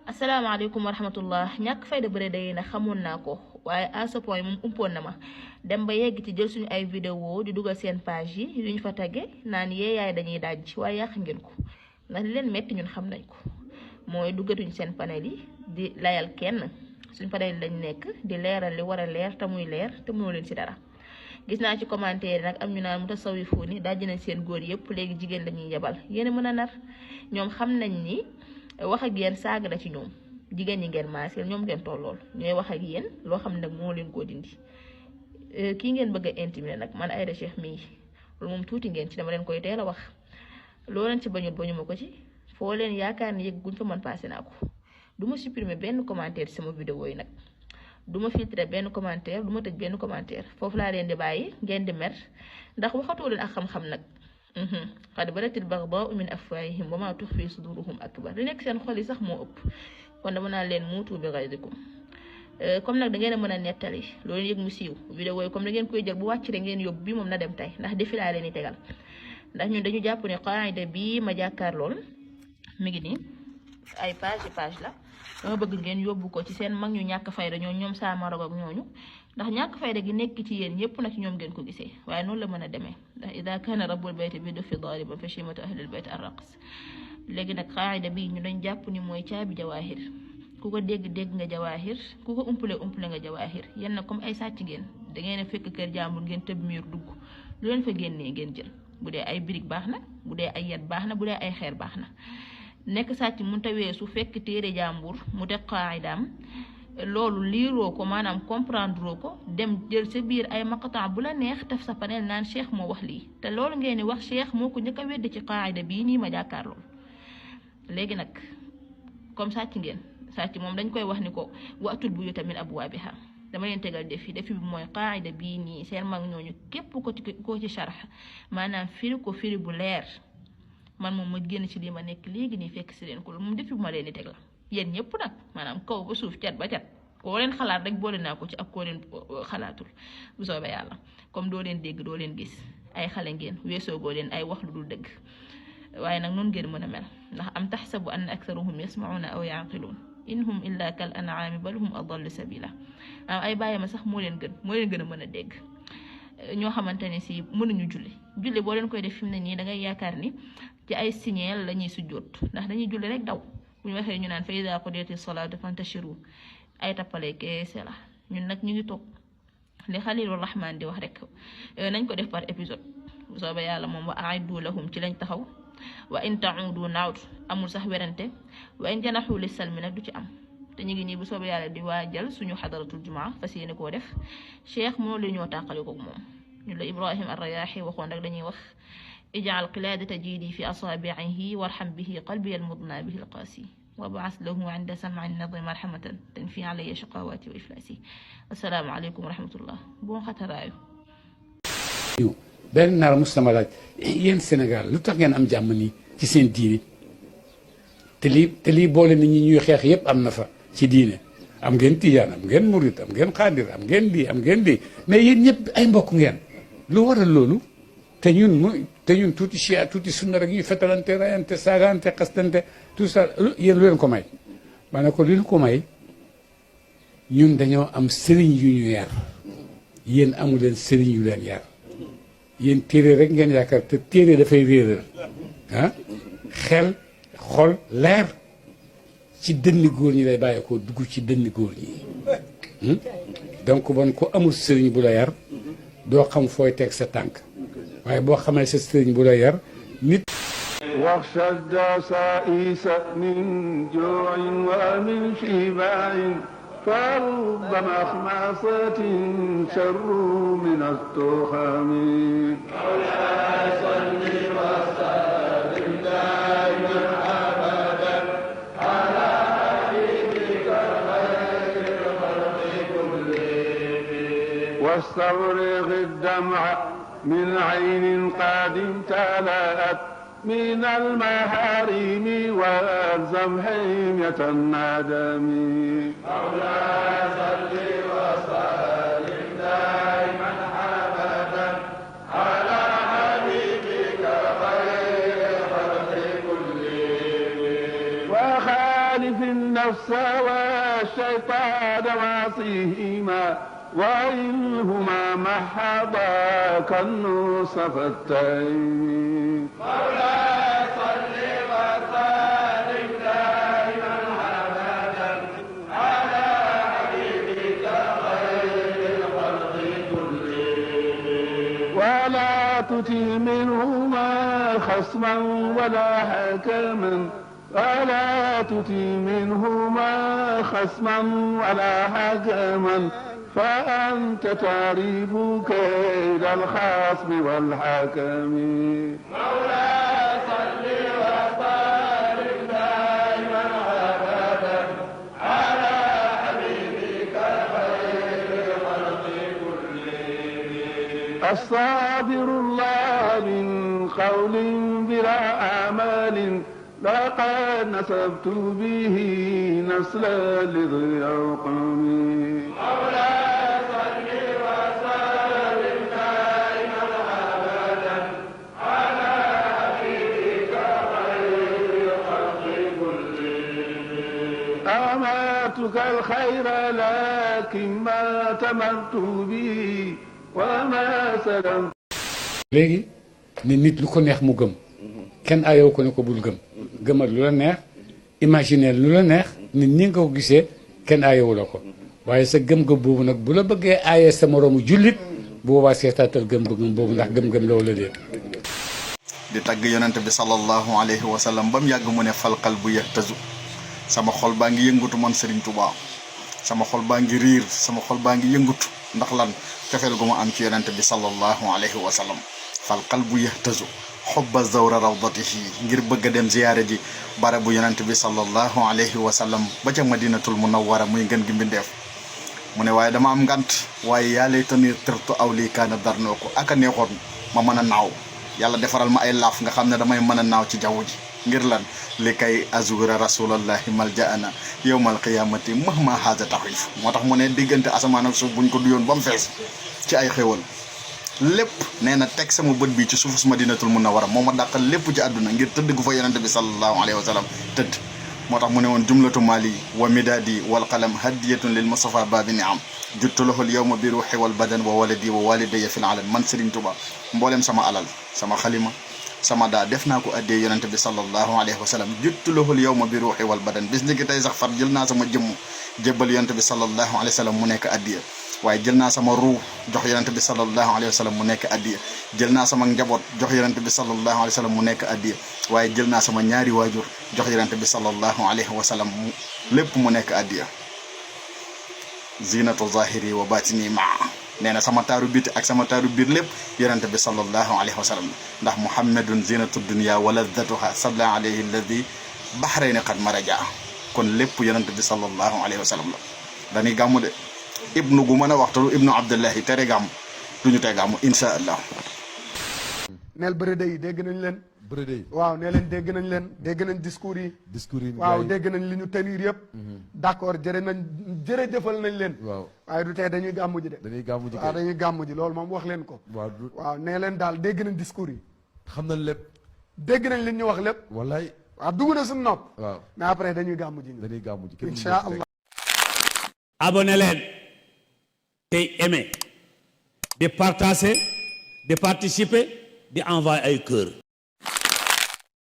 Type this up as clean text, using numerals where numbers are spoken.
asalaamaaleykum wa rahmatullah ñàkk fayda bëre day na xamoon naa ko waaye à ce point moom umpoon na ma dem ba yegg ci jël suñu ay vidéo di dugal seen page yi yu ñu fa tagge naan yee yaay dañuy daj waaye yàq ngeen ko ndax li leen metti ñun xam nañ ko mooy duggatuñ seen panel yi di layal kenn suñ panel yi lañ nekk di leeral li war a leer te muy leer te mënoo leen ci dara. gis naa ci commentaire nag am ñu naan mu tasawifu ni dajji nañ seen góor yëpp léegi jigéen lañuy yebal yéen mën a nar ñoom xam nañ ni wax ak yéen saaga la ci ñoom jigéen ñi ngeen maaseel ñoom ngeen tollool ñooy wax ak yéen loo xam ne nag moo leen koo dindi kii ngeen bëgg a intimider nag man Aïda Cheikh mii loolu moom tuuti ngeen ci dama leen koy teel a wax loo leen ci bañut bañu ma ko ci foo leen yaakaar ni yëg guñ fa mën passé naa ko du ma supprimer benn commentaire ci sama vidéo yi nag du ma filtrer benn commentaire du ma tëj benn commentaire foofu laa leen di bàyyi ngeen di mer ndax waxatoo leen ak xam-xam nag qad badatil bagdaa'u min afwaahihim wa maa tuxfi suduruhum akbar li nekk seen xol yi sax moo ëpp kon dama naan leen muutu bi ghayzikum comme nag da ngeen a mën a nettali loolu yëg mu siiw vidéo yi comme da ngeen koy jël bu wàcc rek ngeen yóbbu bi moom na dem tey ndax defi laa leen di tegal ndax ñun dañu jàpp ne qaida bii ma jàkkaar lool mi ngi nii ay page la dama bëgg ngeen yóbbu ko ci seen mag ñu ñàkk fayda ñoom saa marog ak ñooñu ndax ñàkk fayda gi nekk ci yéen ñëpp nag ñoom ngeen ko gisee waaye noonu la mën a demee ndax ida kana rabbul bayti bi du fi daariban fa shimatu ahlil bayt arraqs léegi nag qaida bi ñu dañ jàpp ni mooy caabi jawaahir ku ko dégg nga jawaahir ku ko umpule nga jawaahir yéen nag comme ay sàcc ngeen da ngeen a fekk kër jàmbur ngeen tëb miir dugg lu leen fa génnee ngeen jël bu dee ay birig baax na bu dee ay yat baax na bu dee ay xeer baax na nekk sàcc mu tawee su fekk téere jàmbur mu teg qaidaam loolu liiroo ko maanaam comprendre ko dem jël sa biir ay maqatan bu la neex taf sa panel naan cheikh moo wax lii te loolu ngeen di wax cheikh moo ko njëkk a wedd ci qaida bii nii ma jàkkaar lool léegi nag comme sàcc ngeen sàcc moom dañ koy wax ni ko waatul buyuuta min abwaabiha dama leen tegal defi bi mooy qaida bii nii seen mag ñooñu képp ko ci sharx maanaam firi ko firi bu leer man moom ma génn ci lii ma nekk léegi nii fekk si leen ko moom depuis bu ma leen di teg la yéen ñëpp nag maanaam kaw ba suuf cat ba cat koo leen xalaat rek boole naa ko ci ak koo leen xalaatul bu soobee yàlla comme doo leen dégg doo leen gis ay xale ngeen weesoogoo leen ay wax lu dul dëgg waaye nag noonu ngeen mën a mel ndax am taxsabu anna aktharuhum yasmauna aw yaqiluun in hum illa kal an'aami bal hum adallu sabila ay bàyyi ma sax moo leen gën a mën a dégg ñoo xamante ne si mënuñu julli boo leen koy def fi mu ne nii da ngay yaakaar ni ci ay signeel la ñuy sujjóot ndax dañuy julli rek daw bu ñu waxee ñu naan fa idaa qudiyati salaatu fantashiru ay tappale keese la ñun nag ñu ngi toog li Xaliilur Rahmaan di wax rek nañ ko def par épisode bu soobee yàlla moom wa a'iddu lahum ci lañ taxaw wa in ta'uudu na'ud amul sax werante wa in janaxu lis-salmi nag du ci am te ñu ngi nii bu soobee yàlla di waajal suñu xadaratul jumaa fas yéene koo def cheikh moo la ñoo tàqale ko moom ñun la Ibrahim ar-Rayaahi waxoon rek dañuy wax ij'al qilaadata jiidi fi asaabi'ihi warham bihi qalbi al-mudna bihi al-qaasi wab'ath lahu 'inda sam'i an-nadri marhamatan tanfi 'alayya shaqawaati wa iflaasi assalaamu aleykum wa rahmatullah bon xataraayu benn naar mos sama laaj yéen Sénégal lu tax ngeen am jàmm nii ci seen diine te lii boole nit ñi ñuy xeex yépp am na fa ci diine am ngeen tijaan am ngeen murit am ngeen xaadir am ngeen lii mais yéen ñëpp ay mbokk ngeen lu waral loolu te ñun tuuti chia tuuti sunna rek ñuy fetalante rayante saagante xastante tout ça yéen lu leen ko may ma ne ko li lu ko may ñun dañoo am sëriñ yu ñu yar yéen amu leen sëriñ yu leen yar yéen téere rek ngeen yaakaar te téere dafay réeral xel xol leer ci dënni góor ñi lay bàyyi ko dugg ci dënni góor ñi donc bon ku amul sëriñ bu la yar doo xam fooy teg sa tànk waaye boo xamee sa sëriñ bu la yar nit waxshadda saisa min juin wa min shibain فرب مخمصة شر من التخم مولاي صل وسلم دائما أبدا على حبيبك خير الخلق كلهم واستغرق الدمع من عين قد امتلأت من المهارم والزم حمية الندم مولاي صل وسلم دائما أبدا على حبيبك خير الخلق كلهم وخالف النفس والشيطان وعصيهما وإنهما محضا كالنصفتين مولاي صل وسلم دائما أبدا على حبيبك خير الخلق كلهم ولا تطع منهما خصما ولا حكما ولا تطع منهما خصما ولا حكما فأنت تعرف كيد الخصم والحكم مولاي صل وسلم دائما أبدا على حبيبك خير الخلق كلهم الصابر الله من قول بلا أعمال لقد نسبت به نسلا لذي قومي مولاي صل وسلم دائما ابدا على حبيبك خير الخلق كلهم اماتك الخير لكن ما تمرت به وما سلمت léegi ne nit lu ko neex mu gëm kenn ayoo ko ne ko bul gëm gëmal lu la neex imaginer lu la neex nit ñi nga ko gisee kenn ayewu la ko waaye sa gëm-gëm boobu nag bu la bëggee aayee sa moroomu jullit bu boobaa seetaatal gëm-gëm boobu ndax gëm-gëm la wala déet. di tagg yonent bi sallallahu alayhi wa sallam ba mu yàgg mu ne fal qalbu yahtazu sama xol baa ngi yëngatu man Serigne Touba sama xol baa ngi riir sama xol baa ngi yëngatu ndax lan cofeel gu ma am ci yonent bi sallallahu alayhi wa sallam fal qalbu yahtazu xubba zawra rawdatihi ngir bëgg a dem ziyaare ji barabu yonent bi sallallahu alayhi wa sallam ba ca madinatul munawwara muy ngën gi mbindeef mu ne waaye dama am ngant waaye yaa laytanii tirtu aw lii kaana darnoo ko aka neexoon ma mën a naaw yàlla defaral ma ay laaf nga xam ne damay mën a naaw ci jaww ji ngir lan li kay azura rasulallahi maljaana yowmal qiyamati mahma haza taxif moo tax mu ne diggante asamaan ak suuf buñ ko duyoon ba mu fees ci ay xéwal lépp nee na teg sama bët bi ci suufus madinatul munawwara moo ma dàqal lépp ci àdduna ngir tëdd gu fa yonente bi sallallahu alayhi wa sallam tëdd moo tax mu ne woon jumlatu mali wa midadi wal qalam hadiyatun lil mustafa babi niam juttu lahul yawma bi ruuxi wal badan wa waladi wa walidayya fil alam man Serigne Touba mboolem sama alal sama xalima sama daa def naa ko addee yonente bi sallallahu alayhi wa sallam juttu lahul yawma bi ruuxi wal badan bis ni ki tey sax far jël naa sama jëmm jébbal yonente bi sallallahu alayhi wa sallam mu nekk addiya waaye jël naa sama ruu jox yonent bi sallallahu alayhi wa sallam mu nekk addiya jël naa sama njaboot jox yonent bi sallallahu alayhi wa sallam mu nekk addiya waaye jël naa sama ñaari waajur jox yonent bi sallallahu alayhi wa sallam lépp mu nekk addiya zinatu zahiri wa batini maa nee na sama taaru biti ak sama taaru biir lépp yonent bi sallallahu alayhi wa sallam ndax muhammadun zinatu dunya wa laddatuha salla alayhi alladi bahrayni qad maraja kon lépp yonent bi sallallahu alayhi wa sallam la dañuy gàmmu de ibnu gu mën a waxtalu ibnu abdullahi tere gàmm duñu te gàmm insha allah neel bërëde yi dégg nañ leen bërëde yi waaw nee leen dégg nañ leen dégg nañ discours yi waaw dégg nañ li ñu tenir yëpp d'accord jërëjëfal nañ leen waaw waaye du tey dañuy gàmmu ji de dañuy gàmmu ji waaw dañuy gàmmu ji loolu moom wax leen ko waaw nee leen daal dégg nañ discours yi xam nañ lépp dégg nañ li ñu wax lépp wallaay waaw dugg na suñu nopp waaw mais après dañuy gàmmu ji dañuy gàmmu ji insha allah abonné leen tey aimé di partager di participer di envoyer ay cœur